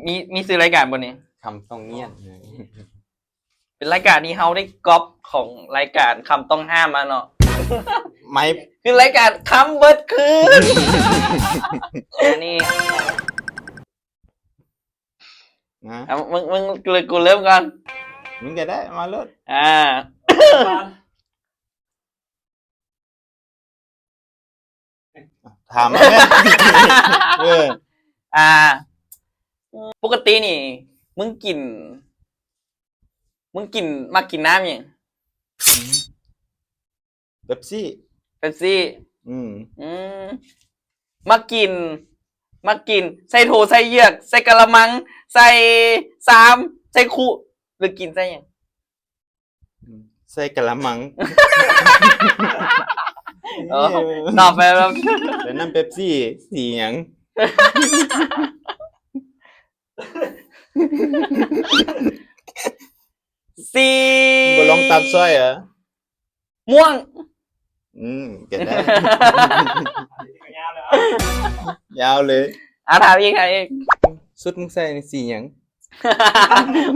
ມີ ມີຊື່ລາຍການບໍ່ນີ້? ຄຳຕ້ອງງຽນ ເປັນລາຍການທີ່ເຮົາໄດ້ກັອບຂອງລາຍການຄຳຕ້ອງຫ້າມມາເນາະ ໄມ້ ຄືລາຍການຄຳເບິດຄືນ ອັນນີ້ ນະ ເອົາ ມຶງ ມຶງ ກູເລີ່ມກ່ອນ ມຶງກໍໄດ້ ມາໂລດ ອ່າ ຖາມມາແມ່ ເອີ ອ່າ ປົກກະຕິນີ້ ມຶງກິນ ມຶງກິນ ມັກກິນນ້ຳຫຍັງ? ເປັບຊີ ເປັບຊີ ອືມ ອືມ ມັກກິນ ມັກກິນ ໃສ່ໂຖ ໃສ່ເຍືອກ ໃສ່ກະລະມັງ ໃສ່ຊາມ ໃສ່ຄຸ ຫຼືກິນໃສ່ຫຍັງ? ໃສ່ກະລະມັງ ໂອ້ ຕອບໄປແລ້ວ ແລ້ວນ້ຳເປັບຊີ ສີຫຍັງ? ສີ ບໍ່ລອງຕັດຊ້ອຍເອີ? ມ່ວງ ອືມ ກໍໄດ້ ຍາວເລີຍ ອ່າ ຖາມອີກ ຖາມອີກ ຊຸດມຶງໃສ່ນີ້ສີຫຍັງ?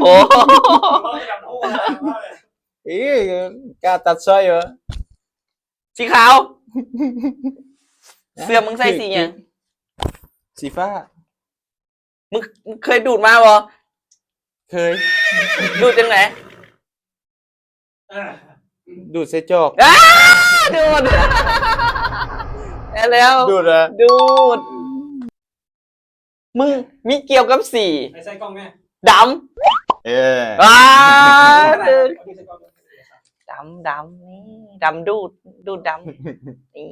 ໂອ້ ເອີ ກ້າຕັດຊ້ອຍເອີ? ສີຂາວ ເສື້ອມຶງໃສ່ສີຫຍັງ? ສີຟ້າ ມຶງ ມຶງເຄີຍດູດມາບໍ່? ເຄີຍ ດູດຈັ່ງໃດ? ດູດໃສ່ຈອກ ອ້າ ດູດ ແລ້ວ ດູດອະ ດູດ ມຶງມີກ່ຽວກັບສີ ໃສ່ກ້ອງແມ່ ດຳ ເອີ ອ້າ ດຳ ດຳ ນີ້ ດຳດູດ ດູດດຳ ນີ້